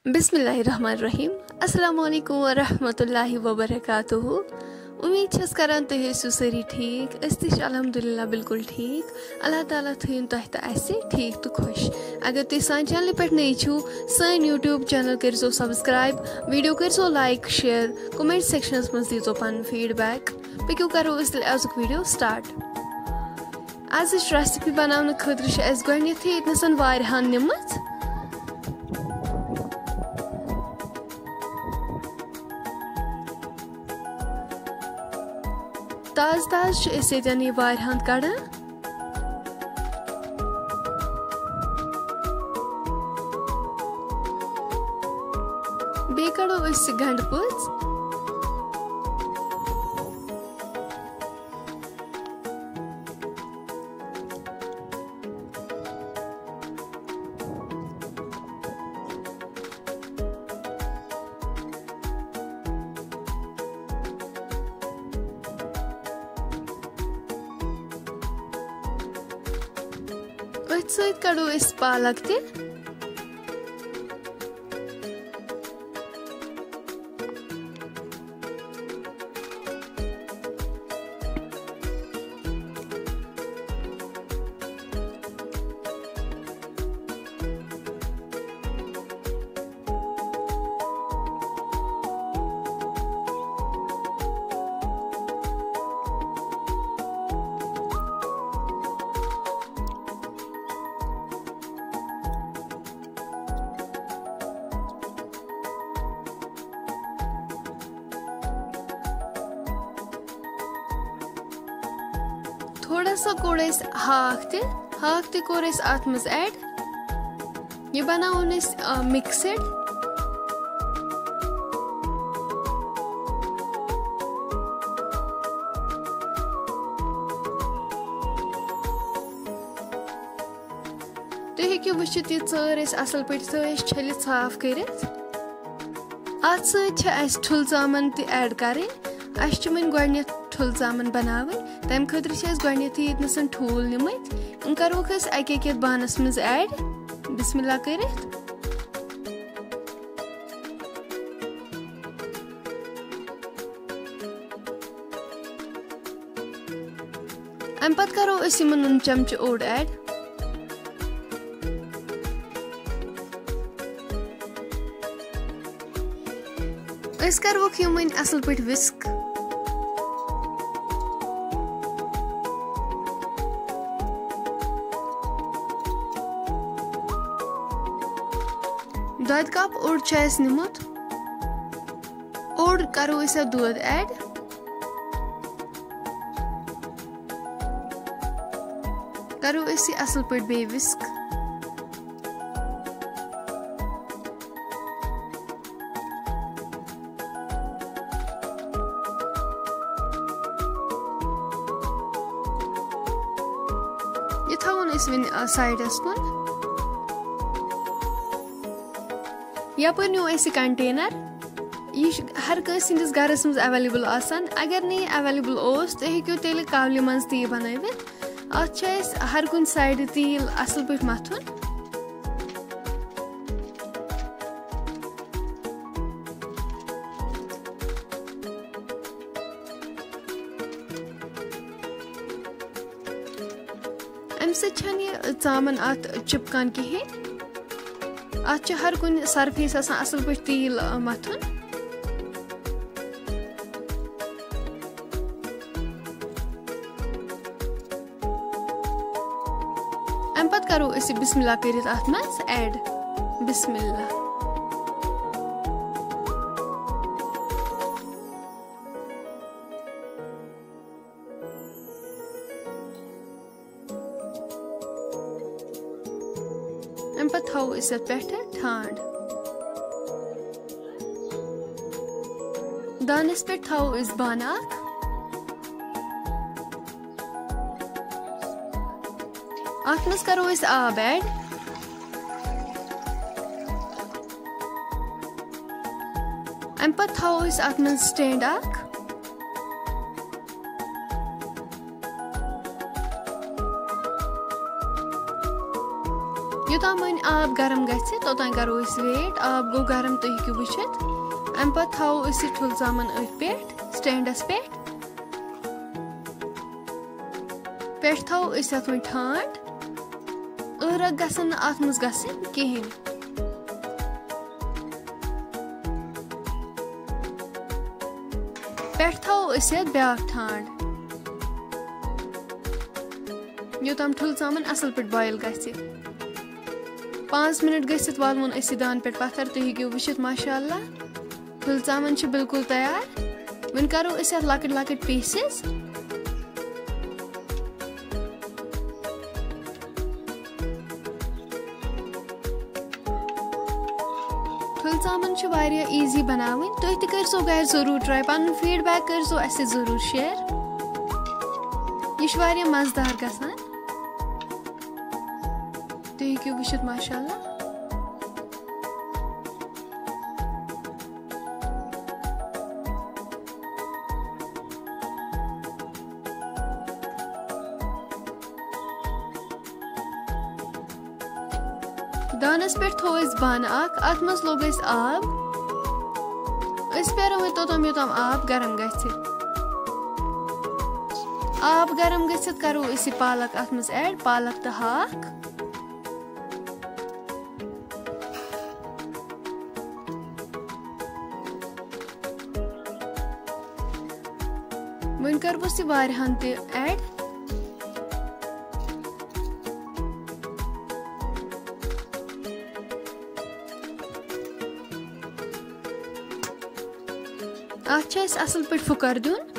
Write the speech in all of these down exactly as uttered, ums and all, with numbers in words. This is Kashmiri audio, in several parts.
بسم اللہ الرحمن الرحیم۔ السلام علیکم ورحمۃ اللہ وبرکاتہ۔ امید چھس کران تُہۍ ٲسِو سٲری ٹھیٖک۔ أسۍ تہِ چھِ الحمدللہ بالکل ٹھیٖک۔ اللہ تعالیٰ تھٲیِن تۄہہِ تہٕ اَسہِ ٹھیٖک تہٕ خۄش۔ اگر تُہۍ سانہِ چینلہِ پٮ۪ٹھ نٔے چھِو، سٲنۍ YouTube channel کٔرۍزیو subscribe، video کٔرۍزیو like، share، comment sectionس منٛز دیٖزیو پنُن feedback۔ پٔکِو کرو أسۍ تیٚلہِ أزیُک video start۔ ازٕچ recipe بناونہٕ خٲطرٕ چھِ اَسہِ گۄڈٕنیتھٕے ییٚتنَس واریاہَن نِمٕژ۔ تازٕ تازٕ چھِ أسۍ ییٚتٮ۪ن یہِ واریاہَن کڑان۔ بیٚیہِ کڑو أسۍ یہِ گنڈٕ پٔژھ۔ أتھۍ سۭتۍ کڑو أسۍ پالک تہِ۔ تھوڑا سا کوٚڑ اَسہِ ہاکھ تہِ، ہاکھ تہِ کوٚر اَسہِ اَتھ منٛز add۔ یہِ بناوون أسۍ، آ، mixed۔ تُہۍ ہیٚکِو وٕچھِتھ، یہِ ژٲر أسۍ اَصٕل پٲٹھۍ تھٲو اَسہِ چھٔلِتھ صاف کٔرِتھ۔ اَتھ سۭتۍ چھِ اَسہِ ٹھُلہٕ ژامَن تہِ add کَرٕنۍ۔ اَسہِ چھِ وۄنۍ گۄڈٕنٮ۪تھ ٹھُلہٕ ژامَن بَناوٕنۍ۔ تَمہِ خٲطرٕ چھِ اَسہِ گۄڈٕنٮ۪تھٕے ییٚتنَسَن ٹھوٗل نِمٕتۍ۔ یِم کَروکھ أسۍ اَکہِ اَکہِ یَتھ بانَس منٛز add۔ بِسمِ اللہ کٔرِتھ۔ اَمہِ پَتہٕ کَرو أسۍ یِمَن نُن چَمچہٕ اوٚڑ add۔ أسۍ کَروکھ یِم وۄنۍ اَصٕل پٲٹھۍ whisk۔ دۄدٕ cup اوٚڑ چھُ اَسہِ نیُمُت۔ اوٚڑ کَرو أسۍ اَتھ دۄد add۔ کَرو أسۍ یہِ اَصٕل پٲٹھۍ بیٚیہِ whisk۔ یہِ تھاوون أسۍ وۄنۍ، آ، sideس کُن۔ یَپٲرۍ نیوٗ اَسہِ یہِ container۔ یہِ چھُ ہر کٲنٛسہِ ہٕنٛدِس گَرَس منٛز available آسان۔ اگر نہٕ یہِ available اوس، تُہۍ ہیٚکِو تیٚلہِ کَولہِ منٛز تہِ یہِ بَنٲوِتھ۔ اَتھ چھِ اَسہِ ہر کُنہِ sideٕ تیٖل اَصٕل پٲٹھۍ مَتھُن۔ اَمہِ سۭتۍ چھَنہٕ یہِ ژامَن اَتھ چِپکان کِہیٖنۍ۔ اَتھ چھُ ہر کُنہِ surface آسان اَصٕل پٲٹھۍ تیٖل، آ، مَتھُن۔ اَمہِ پَتہٕ کَرو أسۍ یہِ بِسمِ اللہ کٔرِتھ اَتھ منٛز add۔ بِسمِ اللہ۔ اَمہِ پَتہٕ تھاوو أسۍ اَتھ پٮ۪ٹھٕ ٹھانٛڈ۔ دانَس پٮ۪ٹھ تھاوو أسۍ بانہٕ اَکھ۔ اَتھ منٛز کَرو أسۍ آب add۔ اَمہِ پَتہٕ تھاوو أسۍ اَتھ منٛز stand اَکھ۔ یوٚتام وۄنۍ آب گرم گژھِ، توٚتام کرو أسۍ wait۔ آب گوٚو گرم، تُہۍ ہیٚکِو وٕچھِتھ۔ اَمہِ پتہٕ تھاوو أسۍ یہِ ٹھوٗلہٕ ژامَن أتھۍ پٮ۪ٹھ، standس پٮ۪ٹھ۔ پٮ۪ٹھ تھاوو أسۍ اَتھ وۄنۍ ٹھانٛڈ۔ ٲرَکھ گژھن نہٕ اَتھ منٛز گژھٕنۍ کِہیٖنۍ۔ پٮ۪ٹھ تھاوو أسۍ اَتھ بیٛاکھ ٹھانٛڈ، یوٚتام ٹھُلہٕ ژامَن اَصٕل پٲٹھۍ boil گژھِ۔ پانٛژھ مِنَٹ گٔژھِتھ والوُن اَسہِ یہِ دانہٕ پٮ۪ٹھ پَتھر، تُہۍ ہیٚکِو وٕچھِتھ، ماشاء اللہ۔ ٹھُلہٕ ژامَن چھِ بِلکُل تیار۔ وۄنۍ کَرو أسۍ اَتھ لۄکٕٹۍ لۄکٕٹۍ pieces۔ ٹھُلہٕ ژامَن چھِ واریاہ easy بَناوٕنۍ۔ تُہۍ تہِ کٔرۍزیو گَرِ ضروٗر try۔ پَنُن feedback کٔرۍزیو اَسہِ سۭتۍ ضروٗر share۔ یہِ چھُ واریاہ مَزٕدار گژھان۔ تُہۍ ہیٚکِو وٕچھِتھ، ماشاء اللہ۔ دانَس پٮ۪ٹھ تھوو اَسہِ بانہٕ اَکھ، اَتھ منٛز لوٚگ اَسہِ آب۔ أسۍ پیارو وۄنۍ توٚتام، یوٚتام آب گرم گژھِ۔ آب گرم گٔژھِتھ کرو أسۍ یہِ پالک اَتھ منٛز add، پالک تہٕ ہاکھ۔ وۄنۍ کرٕ بہٕ سُہ واریاہن تہِ add۔ اَتھ چھُ اَسہِ اَصٕل پٲٹھۍ پھُکَر دیُن۔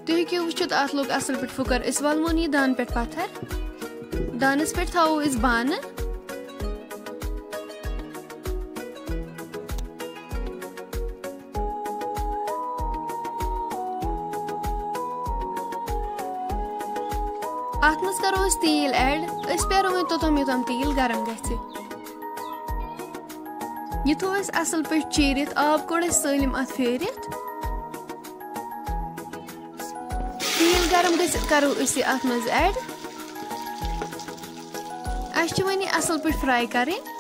تُہۍ ہیٚکِو وٕچھِتھ، اَتھ لوٚگ اَصٕل پٲٹھۍ پھُکَر۔ أسۍ وَلمون یہِ دانہٕ پٮ۪ٹھ پَتھر۔ دانَس پٮ۪ٹھ تھاوو أسۍ بانہٕ۔ اَتھ منٛز کَرو أسۍ تیٖل add۔ أسۍ پیارو وۄنۍ توٚتام، یوٚتام تیٖل گرم گژھِ۔ یہِ تھوٚو اَسہِ اَصٕل پٲٹھۍ چیٖرِتھ، آب کوٚڑ اَسہِ سٲلِم اَتھ پھیٖرِتھ۔ تیٖل گرم گٔژھِتھ کَرو أسۍ یہِ اَتھ منٛز add۔ اَسہِ چھِ وۄنۍ یہِ اَصٕل پٲٹھۍ fry کَرٕنۍ۔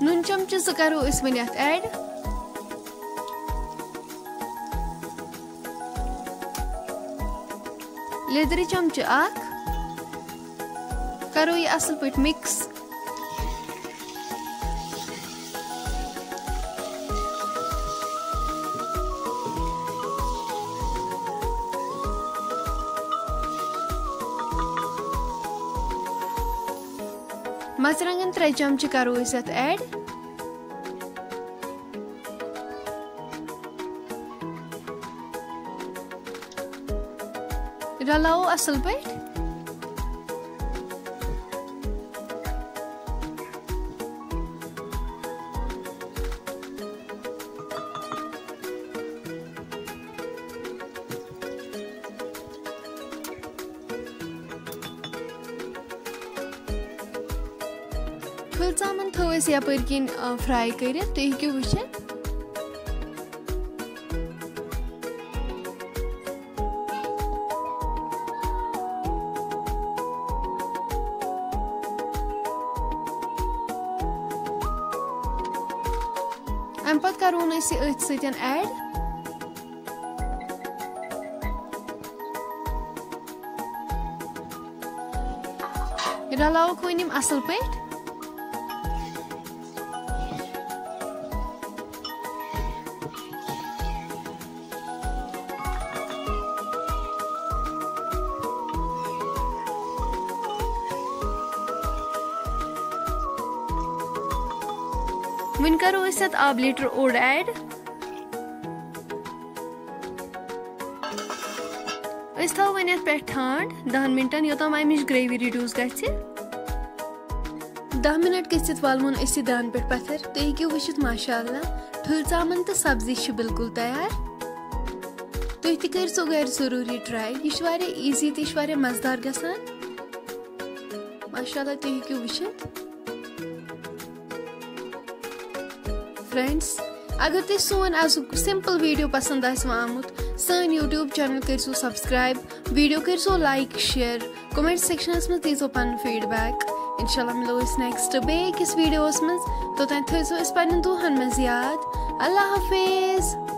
نُن چمچہٕ زٕ کرو أسۍ وۄنۍ اَتھ add۔ لیٚدرِ چمچہٕ اکھ۔ کرو یہِ اَصٕل پٲٹھۍ mix۔ مرژٕوانٛگن ترٛےٚ چمچہٕ کرو أسۍ اَتھ add۔ رلاوو اصل پٲٹھۍ۔ ٹھُلہٕ ژامَن تھٲو اَسہِ یَپٲرۍ کِنۍ، آ، fry کٔرِتھ، تُہۍ ہیٚکِو وٕچھِتھ۔ کرون أسۍ یہِ أتھۍ سۭتۍ add۔ رلاوکھ وۄنۍ یِم اصل پٲٹھۍ۔ وۄنۍ کرو أسۍ اتھ آب لیٹر اوٚڑ add۔ أسۍ تھاوو وۄنۍ اتھ پٮ۪ٹھ ٹھانٛڈ دَہَن مِنٹَن، یوٚتام اَمِچ gravy reduce گژھِ۔ دَہ مِنٹ گٔژھِتھ والوُن أسۍ یہِ دان پٮ۪ٹھ پتھر۔ تُہۍ ہیٚکِو وٕچھِتھ، ماشاء اللہ، ٹھُلۍ ژامَن تہٕ سبزی چھِ بالکل تیار۔ تُہۍ تہِ کٔرۍ زیو گرِ ضروٗری try۔ یہِ چھُ واریاہ easy تہٕ یہِ چھُ واریاہ مزٕدار گژھان۔ ماشاء اللہ، تُہۍ ہیٚکِو وٕچھِتھ۔ Friends، اگر تۄہہِ سون آزُک simple video پسند آسہِ آمُت، سٲنۍ YouTube channel کٔرۍ زیو subscribe، video کٔرۍ زیو like، share، comment sectionس منٛز دی زیو پنُن feedback۔ انشاءاللہ مِلو أسۍ next بیٚیہِ أکِس videoس منٛز۔ توٚتام تھٲیزیو أسۍ پننٮ۪ن دُعاہن منٛز یاد۔ اللہ حافظ۔